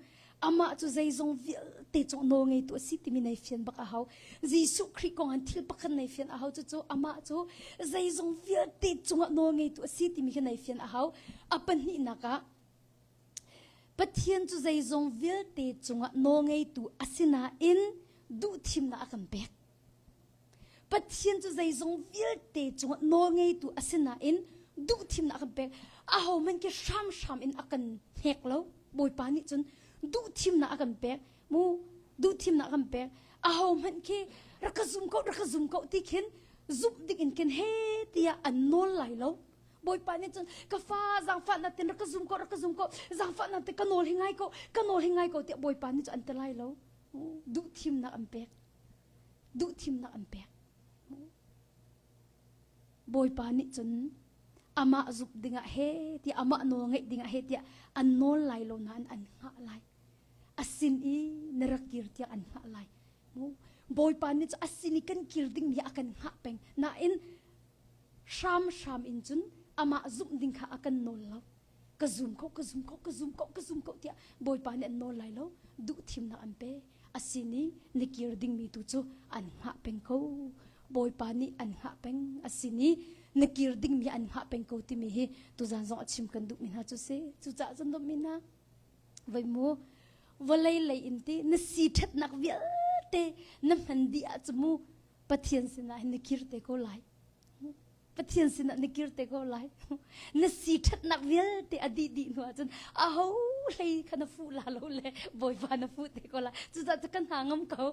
amah cu zeizong vialte cung nawl ngeitu a si timi nei fian bak a hau. Jesuh Khrih kong hin thil pakhat nei fian a hau. Cucu amah cu zeizong vialte cungah nawl ngeitu a si timi khi nei fian a hau. A pahnihnak ah Pathian cu zeizong vialte cungah nawl ngeitu a si nain duhthimnak a kan pek. Pathian cu zeizong vialte cungah nawlngeitu a si nain duhthimnak a kan pek. Ahohmanh khi hramhram in a kan hnek lo. Bawipa nih cun duhthimnak a kan pek. Mu duhthimnak a kan pek. Ahohmanh khi rak ka zum ko, rak ka zum ko ti khin zumh ding in khin he tiah an nawl lai lo. Bawipa nih cun ka fa zaangfahnak tin rak ka zum ko, rak ka zum ko, zaangfahnak te ka nawl hi ngai ko, ka nawl hi ngai ko tiah Bawipa nih cun an ti lai lo. Duhthimnak an pek. Duhthimnak an pek. Bawipa nih cun amah zumh dingah he tiah amah nawl ngeih dingah he tiah an nawl lai lo nain an hngah lai. A sin i na rak kir tiang an hngah lai. Bawipa nih cun a sin i kan kir dingmi a kan hngah peng. Nain hramhram in cun amah zumh ding kha a kan nawl lo. Ka zum ko, ka zum ko, ka zum ko, ka zum ko tiah Bawipa nih an nawl lai lo. Duhthimnak an pe. A sin i na kir dingmi tu cu an hngah peng ko. Bawipa nih an hngah peng. A sin i na kir dingmi an hngah peng ko timi hi tuzan zong a chim kan duhmi hna cu si. Cucaah cun dawtmi hna, voi mu vawlei lei in ti na si ṭhatnak vialte na hman dih ahcun mu Pathian sinah hin na kir te ko lai. Pathian sinah na kir te ko lai. Na si ṭhatnak vialte a dih dih hnu ahcun aho hlei kha na fuh la lo le Bawipa na fuh te ko lai. Cucaah cu kan hna ngam ko.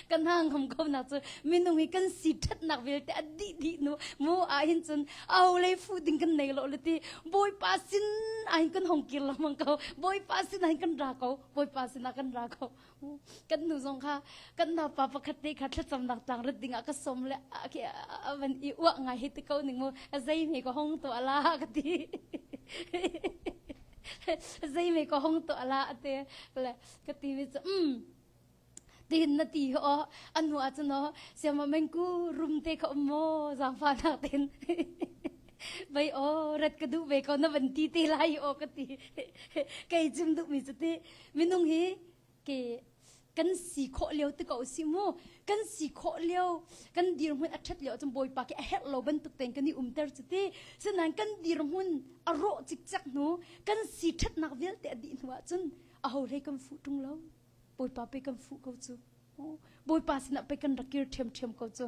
kan hna ngam ko nak cu minung hi kan si ṭhatnak vialte a dih dih hnu mu ah hin cun aho lei fuh ding kan nei lo le ti Bawipa sin ah hin kan hong kir lengmang ko. Bawipa sin ah hin kan ra ko. Bawipa sinah kan ra ko. Kan nu zong kha kan naupa pakhat te kha thlacamnak tlang rat dingah ka som le a van i uah ngai hi ti ko ning mu zei me ka hong to ala ka ti zei me ka hong to ala ate le ka ti mi cu um tin na ti ho an hnu ah cun siama mengku rum te kha um maw zaangfa nak ten vai o rat ka duh ve ko na van ti te lai o ka ti kei chim duh mi cu ti minung hi ke kan si khawh lio ti ko si mu kan si khawh lio kan dirhmun a ṭhat lio ahcun bawipa khi a herh lo bantuk tein kan i umter cu ti sinain kan dirhmun a rawh cikcek hnu kan si ṭhatnak vialte a dih hnu ahcun aho hlei kan fuh ṭung lo bawipa pe kan fuh ko cu bawipa sinah pe kan rak kir ṭhiamṭhiam ko cu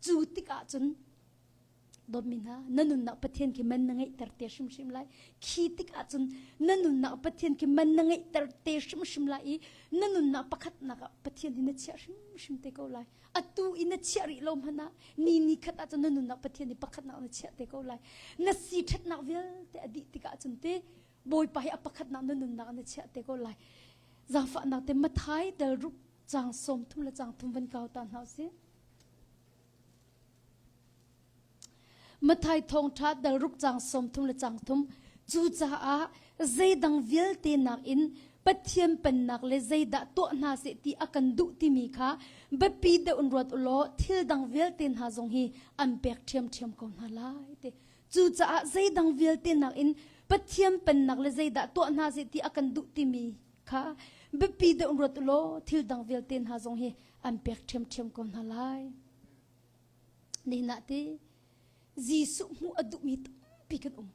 cu tikah cun Dawtmi hna, na nunnak Pathian khi man na ngeihter te hrimhrim lai. Khi tik ahcun na nunnak Pathian khi man na ngeihter te hrimhrim lai i na nunnak pakhatnak ah Pathian hi na chiah hrimhrim te ko lai. Atu i na chiah rih lo hmanh ah ni ni khat ahcun na nunnak Pathian hi pakhatnak na chiah te ko lai. Na si ṭhatnak vialte a dih tikah cun te Bawipa hi a pakhatnak na nunnak na chiah te ko lai. Zaangfahnak te Mathai dal ruk caang 30 le caang thum van kau ta hna usih. Matthai thawngṭha dal ruk caang 30 le caang thum. Cucaah zeidang vialte nakin Pathian pennak le zeidah tuah hna seh ti a kan duh timi kha biapi deuh in ruat u law thil dang vialte hna zong hi an pek ṭhiamṭhiam ko hna lai ti. Cucaah zeidang vialte nakin Pathian pennak le zeidah tuah hna seh ti a kan duh timi kha biapi deuh in ruat u law thil dang vialte hna zong hi an pek ṭhiamṭhiam ko hna lai. Nihin ah ti Jesuh hmuh a duhmi tampi kan um.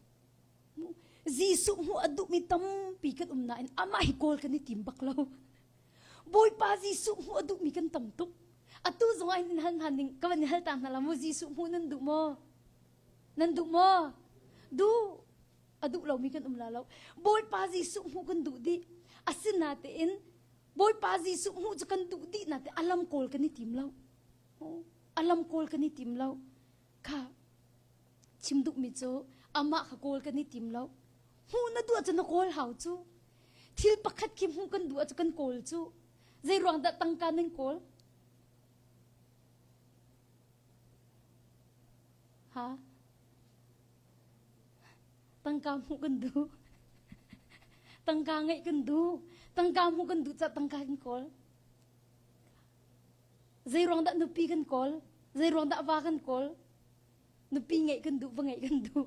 Jesuh hmuh a duhmi tampi kan um nain amah hi kawl kan i tim bak lo. Bawipa Jesuh hmuh a duhmi kan tam tuk. Atu zong ah in hal hna ning ka van i hal ta hna la mu Jesuh hmuh nan duh maw? Nan duh maw? Duh. A duh lomi kan um la lo. Bawipa Jesuh hmuh kan duh dih. Asinatein Bawipa Jesuh hmuh cu kan duh dih na te alam kawl kan i tim lo. Alam kawl kan i tim lo. Kha chim duhmi cu amah kha kawl kan i tim lo hmuh na duh ahcun na kawl hau cu thil pakhat khi hmuh kan duh ahcun kan kawl cu zei ruang dah tangka nan kawl ha tangka hmuh kan duh tangka ngeih kan duh tangka hmuh kan duh cah tangka kan kawl Zei ruang dah nupi kan kawl? Zei ruang dah va kan kawl? Nupi ngeih kan duh, va ngeih kan duh.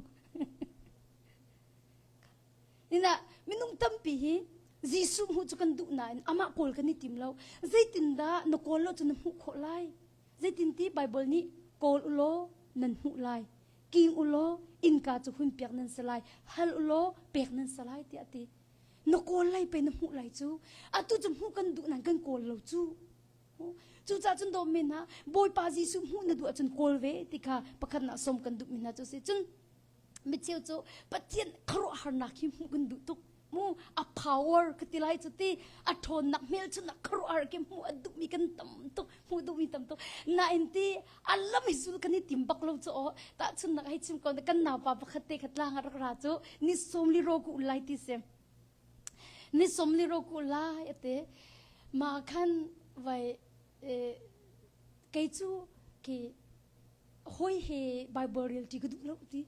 Nina minung tampi hi Jesuh hmuh cu kan duh nain amah kawl kan i tim lo. Zeitindah na kawl lo cu na hmuh khawh lai? Zeitin ti Bible nih kawl u law nan hmuh lai. King u law innka cu hun piak nan si lai. Hal u law pek nan si lai tiah a ti. Na kawl lai pe na hmuh lai cu. Atu cu hmuh kan duh nain kan kawl lo cu. Cucaah cun dawm men hna Bawipa Jesuh hmuh na duh ahcun kawl ve ti kha pakhat nak som kan duhmi hna cu si. Cun micheu cu Pathian khuaruahharnak hi hmuh kan duh tuk. Mu a power ka ti lai cu ti a ṭhawnnak hmelchunhnak khuaruahhar khi hmuh a duhmi kan tam tuk hmuh duhmi tam tuk nain ti a lam hi zul kan i tim bak lo cu aw tahchunhnak hei chim ko kan naupa pakhat te kha tlang a rak ra cu ni sawm li ro ku lai ti si Ni sawm li ro ku lai a ti. Mah khan vai kei cu khi hawi he Bible rel ṭi ka duh lo ti.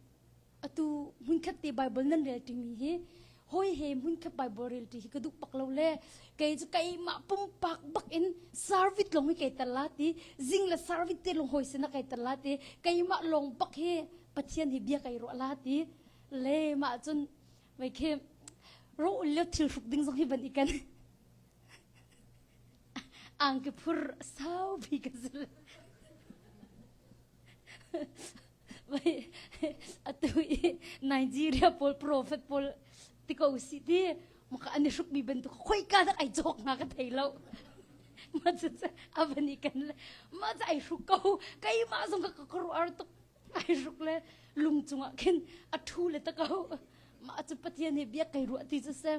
Atu hmunkhat te Bible nan rel ṭimi hi hawi he hmunkhat Bible rel ṭi hi ka duh bak lo le kei cu keimah pumpak bak in service lawng hi kai tel la ti. Zing le service te lawng hawi sinah kai tel la ti. Keimah lawng bak hi Pathian hi bia kai ruah la ti. Le mah cun Mei khi ro ul lio thil hruk ding zong hi van i ken. Angki phur saupi ka zul. Vai atu i Nigeria pawl prophet pawl ti ko si ti maka an i hruk mi bantuk khoi ka dak ai cawk nga ka thei lo. Ma cu a van i ken le ma cu ai hruk ko keimah zong ka ka ruar tuk ai ruk le lung cungah khin a ṭhu le ta ko mah cu Pathian hi biak kai ruah ti cu si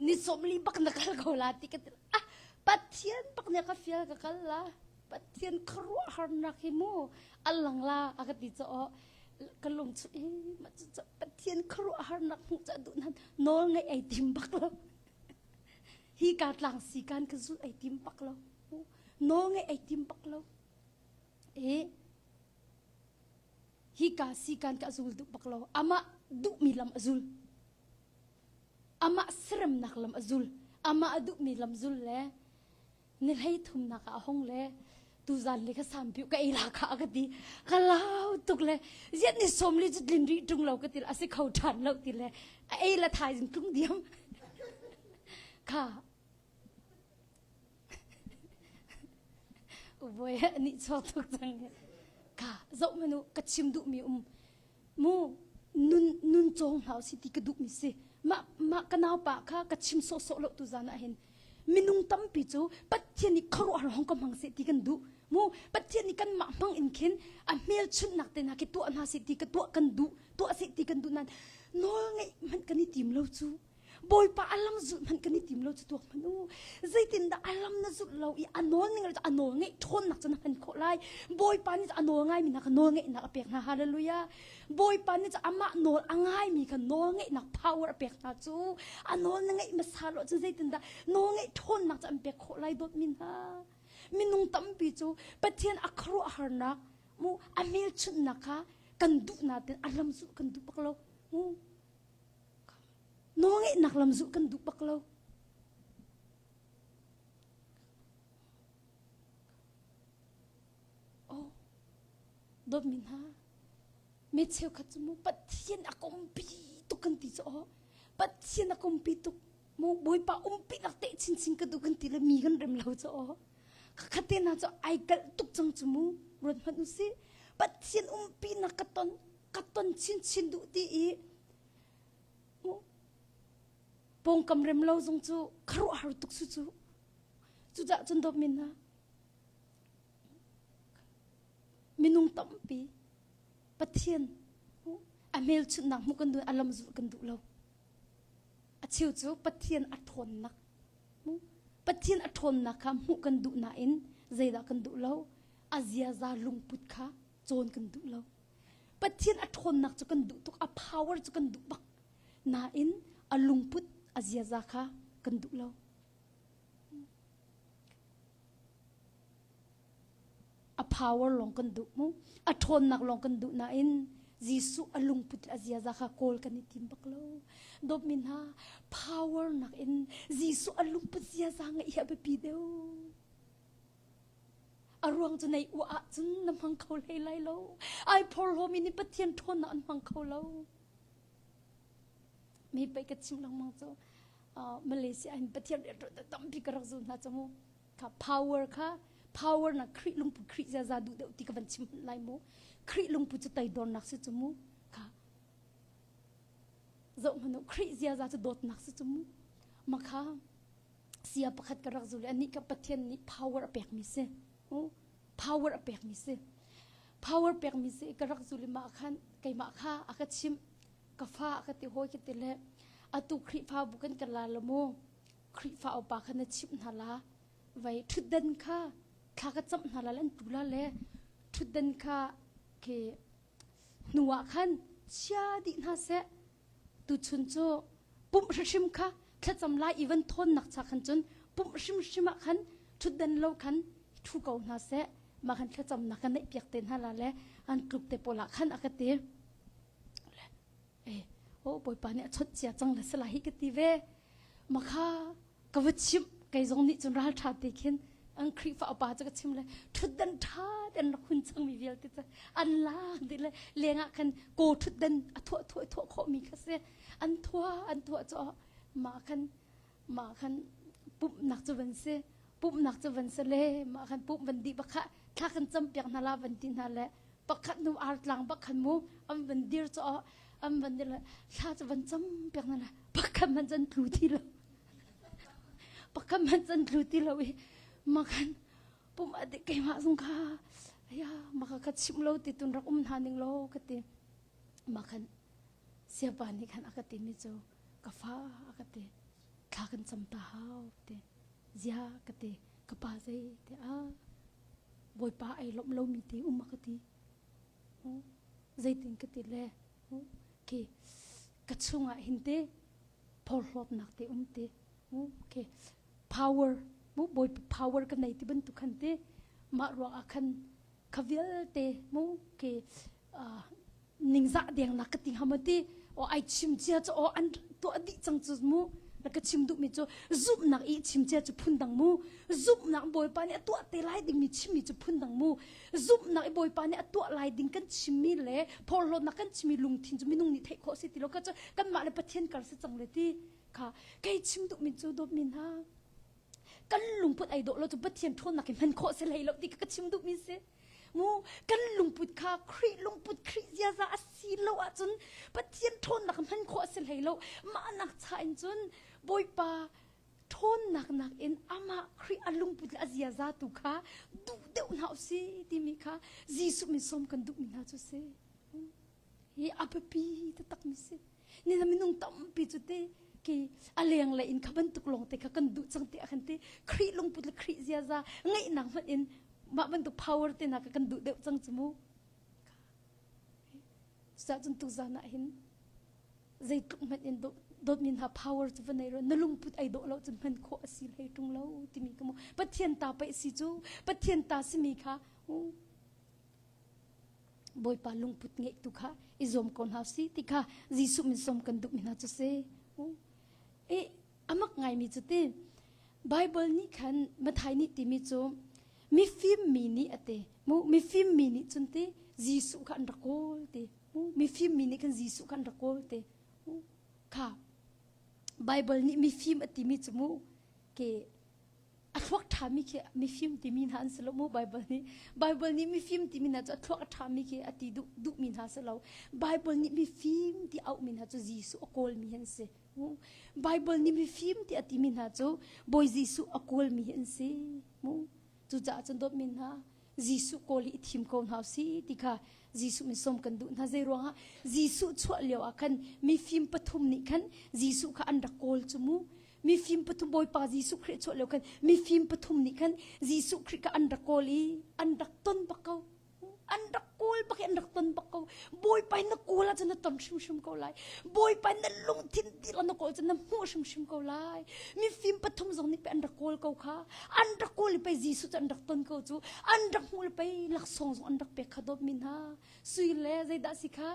ni sawmli bak na kal ko la ti ka ti ah Pathian bak ne ka fial ka kal la Pathian khuaruahharnak hi mu alang la a ka ti cho ka lung chu i mah cu Pathian khuaruahharnak hmuh ca duh nan nawl ngeih ai tim bak lo hi ka tlang si kan ka zul ai tim bak lo nawl ngeih ai tim bak lo E hika sikan ka zul duh bak lo. Amah duhmi lam a zul. Amah seremnak lam a zul. Amah a duhmi lam zul le ni hlei thumnak ah a hong le tuzan le ka sampiu ka ei la kha ka ti ka lau tuk le ziat ni som li cu tlin rih ṭung lo ka ti a si kho ṭhan lo ti le a ei la thaizing tlung diam kha Ubawi nih chuak tuk cang. Ka zoh manu ka chim duhmi um mu nun nun cawng hna si ti ka duhmi si. Mah mah ka naupa kha ka chim sawhsawh lo tu zan ah hin minung tampi cu Pathian nih khuaruahhar hong ka hmang seh ti kan duh. Mu Pathian nih kanmah hmang in khin a hmelchunhnak te hna khi tuah hna seh ti ka tuah kan duh tuah seh ti kan duh nain nawl ngeih hmanh kan i tim lo cu. Bawipa a lam zulh hmanh kan i tim lo cu tuak hmanh u. Zeitindah a lam na zulh lo i a nawl ning a nawl ngeih ṭhawnnak cu na hman khawh lai. Bawipa nih a nawl ngaimi hna kha nawl ngeihnak a pek hna. Hallelujah. Bawipa nih amah nawl a ngaimi kha nawl ngeihnak power a pek hna cu. A nawl na ngeih hmasa lo cun zeitindah nawl ngeih ṭhawnnak cu an pek khawh lai dawtmi hna. Minung tampi cu Pathian a khuaruahharnak mu a hmelchunhnak kha kan duh nain a lam zulh kan duh bak lo. Mu. Nawlngeihnak lam zulh kan duh bak lo. Oh, dawtmi hna, mi cheukhat cu mu Pathian a kompi tuk kan ti cu aw. Pathian a kompi tuk mu Bawipa umpi nak te chinchin ka duh kan ti le mi kan rem lo cu aw. Khate na cu ai kalh tuk cang cu mu ruat hmanh u si. Pathian umpi nak ka ton ka ton chinchin duh ti i pawngkam rem lo zong cu khuaruahhar tuk su cu. Cucah cun dawtmi hna minung tampi Pathian a hmelchunhnak hmuh kan duh a lam zulh kan duh lo. A cheu cu Pathian a ṭhawnnak Pathian a ṭhawnnak kha hmuh kan duh nain zeidah kan duh lo a ziaza lungput kha cawn kan duh lo. Pathian a ṭhawnnak cu kan duh tuk, a power cu kan duh bak. Nain a lungput, a ziaza kha kan duh lo. A power lawng kan duh mu. A ṭhawnnak lawng kan duh nain Jesuh a lungput le a ziaza kha kawl kan i tim bak lo. Dawtmi hna, power nakin Jesuh a lungput ziaza ngeih hi a biapi deuh. A ruang cu nei uah ahcun na hmang kho hlei lai lo. Ai phorhlawmi nih Pathian ṭhawnnak an hmang kho lo. Mi pei ka chim lengmang cu uh, Malaysia in Pathian rianṭuan tampi ka rak zul hna cu mu. Kha power kha power na Khrih lungput Khrih ziaza duh deuh ti ka van chim hmanh lai mu. Khrih lungput cu toidornak si cu mu. Kha zoh hmanh u Khrih ziaza cu dawtnak si cu mu. Makha sia pakhat ka rak zul i anih ka Pathian nih power a pekmi si. Power a pekmi si. Power pekmi si ka rak zul i mah khan keimah kha a ka chimh ka fa a ka ti hawi ka ti le atu Khrihfabu kan kan la lo mu Khrihfa upa kha na chimh hna la vai ṭhutdan kha thla ka camh hna la le an tu la le ṭhutdan kha khi hnu ah khan chia dih hna seh Tuchun cu pumh hrimhrim kha thlacam lai i van thawnnak cha khan cun pumh hrimhrim ah khan ṭhutdan lo khan ṭhu ko hna seh mah khan thlacamnak kan neih piak te hna la le an tluk te pawl ah khan a ka ti. Eh, oh Bawipa nih a chawnh cia cang le sala hi ka ti ve. Makha ka va chimh kei zong nih cun ralṭha te khin an Khrihfa upa cu ka chim le ṭhutdan ṭha te an rak hun cangmi vialte cu an lak dih le lengah khan kaw ṭhutdan a thuah thuah thuah khawhmi kha si an thuah an thuah cu mah khan mah khan pumhnak cu van si pumhnak cu van si le mah khan pumh van dih bakha thla kan cam piak hna la van ti hna le pakhat nu artlang bak khan mu an van dir cu an van dir le thla cu van cam piak hna la pakhat man can tlu ti lo pakhat man can tlu ti lo i makhan pum ade keimah zong kha ya maka ka chim lo ti tun rak um hna ning lo ka ti makhan siapa nih khan aka ti mi cu ka fa aka ti thla kan cam ta hau ti zia ka ti ka pa zei ti a bawipa ai lawmh lomi te um a ka ti zeitin ka ti le khi ka chungah hin te phorhlawtnak te um te okay power mu bawipa power ka nei ti bantuk khan te mah ruang ah khan kha vialte mu ke ningzah dengnak ka ti hnga maw ti o ai chim cia cu o an tuah dih cang cu mu na ka chim duhmi cu zumhnak i chim cia cu phundang mu zumhnak bawipa nih a tuah te lai dingmi chimmi cu phundang mu zumhnak i bawipa nih a tuah lai ding kan chimmi le phorhlawtnak kan chimmi lungthin cu minung nih theih khawh si ti lo ka cu kanmah le Pathian kar si cang le ti kha kei chim duhmi cu dawtmi hna kan lungput ai dawh lo cu Pathian ṭhawnnak in hman khawh si hlei lo ti ka chim duhmi si Mu kan lungput kha Khrih lungput Khrih ziaza a si lo ahcun Pathian ṭhawnnak hman khawh a si hlei lo. Mah nak cha in cun Bawipa ṭhawnnak nakin amah Khrih a lungput le a ziaza tu kha duh deuh hna usih timi kha Jesuh min sawm kan duhmi hna cu si. Hi a biapi taktakmi si. Ni na minung tampi cu te ki a leng le in kha bantuk lawng te kha kan duh cang ti ah khan ti Khrih lungput le Khrih ziaza ngeihnak hmanh in mah bantuk power te na kan duh deuh cang cu mu. Cucaah cun tuzan ah hin zeitluk hmanh in dawtmi hna power cu va nei ro na lungput ai dawh lo cun hman khawh a si hlei ṭung lo timi ka mu Pathian ta paih si cu Pathian ta simi kha Bawipa lungput ngeih tu kha i zuam ko hna si ti kha Jesuh min sawm kan duhmi hna cu si. E amak ngaimi cu ti Bible nih khan Mathai nih timi cu mifim mi nih a ti mu mifim mi nih cun ti Jesuh kha an rak kawl ti mu mifim mi nih khan Jesuh kha an rak kawl ti mu kha Bible nih mifim a timi cu mu ke a thluak ṭhami khi mifim timi hna an si lo mu Bible nih Bible nih mifim timi hna cu a thluak a ṭhami khi a ti duh duhmi hna si lo Bible nih mifim ti auhmi hna cu Jesuh a kawlmi an si mu Bible nih mifim ti a timi hna cu Bawi Jesuh a kawlmi hi an si mu cucaah cun dawtmi hna Jesuh kawl hi i thim ko hna si ti kha Jesuh min sawm kan duh hna zei ruangah Jesuh chuah lio ah khan mifim pathum nih khan Jesuh kha an rak kawl cu mu mifim pathum Bawipa Jesuh Khrih chuah lio khan mifim pathum nih khan Jesuh Khrih kha an rak kawl i an rak ton bak ko an rak kawl bak i an rak ton bak ko Bawipa na kawl ahcun na ton hrimhrim ko lai Bawipa na lungthin dihlak na kawl cun na hmuh hrimhrim ko lai mifim pathum zong nih pei an rak kawl ko kha an rak kawl i pei Jesuh cu an rak ton ko cu an rak hmuh le pei laksawng zong an rak pek kha dawtmi hna sui le zeidah si kha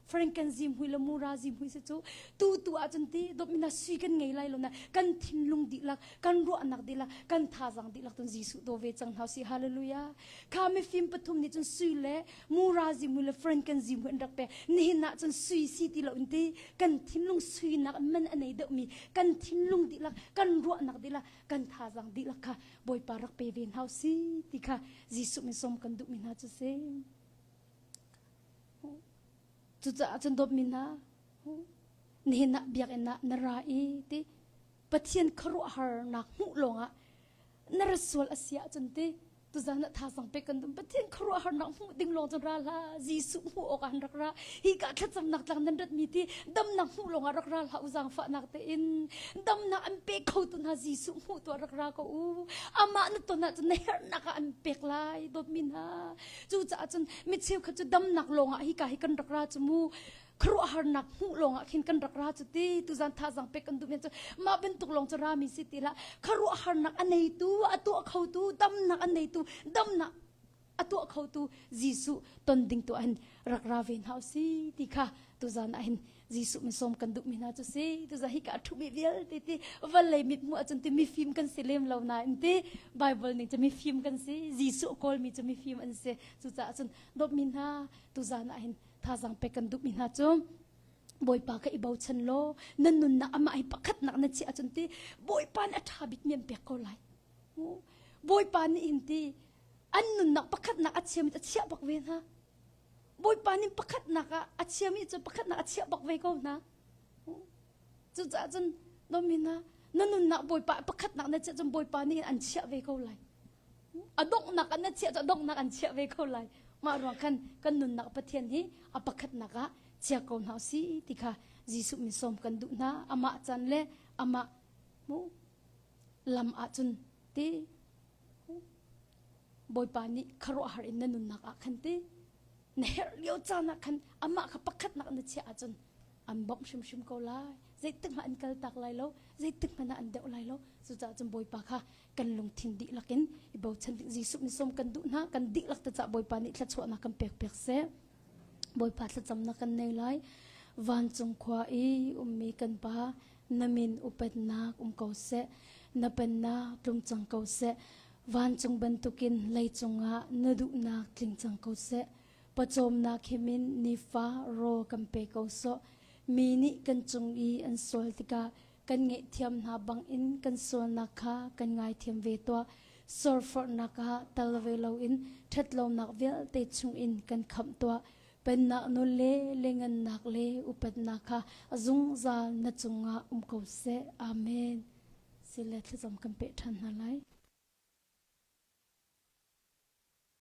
Franken zimhui le mura zimhui si cu tu tu ahcun ti dawtmi hna sui kan ngei lai lo na kan thinlung dihlak kan ruahnak dihlak kan thazang dihlak tun Jesuh daw ve cang hna si hallelujah kha mifim pathum nih cun sui le mura zimhui le franken zimhui an rak pek nihin ah cun sui si ti lo in ti kan thinlung suinak man a nei deuhmi kan thinlung dihlak kan ruahnak dihlak kan thazang dihlak kha Bawipa rak pe ve hna si ti kha Jesuh min sawm kan duhmi hna cu si Cucaah cun dawtmi hna, nihin ah biakinn ah na ra i ti Pathian khuaruahharnak hmuh lawngah na ra sual a si ahcun ti tuzan ah thazang pek kan dum Pathian khuaruahharnak hmuh ding lawng cun ra hlah Jesuh hmuh awk ah han rak ra hi ka thlacamnak tlang nan ratmi ti damnak hmuh lawngah rak ra hlah u zaangfahnak tein damnak an pe kho tu hna Jesuh hmuh tu ah rak ra ko u amah na ton ahcun na herhnak ah an pek lai dawtmi hna Cucaah cun mi cheukhat cu damnak lawngah hika hi kan rak ra cu mu khuaruahharnak hmuh lawngah khin kan rak ra cu ti tuzan thazang pek kan duh men cu mah bantuk lawng cu rami si ti lah khuaruahharnak a neitu a tuah khotu damnak a neitu damnak a tuah khotu Jesuh ton ding tu ah hin rak ra ve hna si ti kha tuzan ah hin Jesuh min sawm kan duhmi hna cu si tuzan hi ka ṭhumi vialte ti vawlei mit hmuh ahcun ti mifim kan si lem lo nain ti Bible ning cu mifim kan si Jesuh kawlmi cu mifim an si cucaah cun dawtmi hna tuzan ah hin thazang pek kan duhmi hna cu Bawipa kha i bochan law na nunnak amah hi pakhatnak na chiah ahcun ti Bawipa nih a ṭha bikmi an pek ko lai Bawipa nih hin ti an nunnak pakhatnak a chiami a chiah bak ve hna Bawipa nih pakhatnak ah a chiami cu pakhatnak a chiah bak ve ko hna. Cucaah cun nomina na nunnak Bawipa pakhatnak na chiah cun Bawipa nih an chiah ve ko lai. A donghnak ah na chiah cu a donghnak an chiah ve ko lai. Mah ruang khan kan nunnak Pathian hi a pakhatnak ah chia ko hna si ti kha Jesuh min sawm kan duh hna. Amah caan le amah mu lam ahcun ti Bawipa nih khuaruahhar in na nunnak ah khan ti na herh lio caan ah khan amah kha pakhatnak na chiah ahcun an bawmh hrimhrim ko lai zeitik hmanh an kaltak lai lo zeitik hmanh ah an deuh lai lo cucaah cun Bawipa kha kan lungthin dihlak in i bochan ding Jesuh min sawm kan duh hna kan dihlak te cah Bawipa nih thluachuahnak kan pek piak seh Bawipa thlacamnak kan nei lai vancung khua i ummi kan pa na min upatnak um ko seh na pennak tlung cang ko seh vancung bantukin leicung ah na duhnak tling cang ko seh pawcawmnak himin nifa rawl kan pe ko sawh mi nih kan cung i an sual tikah kan ngaihthiam hna bangin kan sualnak kha kan ngaithiam ve tuah sorforhnak ah tal ve loin ṭhatlonak vialte chungin kan khamh tuah Pennak nawl le lengannak le upatnak kha a zungzal na cungah um ko seh. Amen. Sile thlacam kan peh ṭhan hna lai.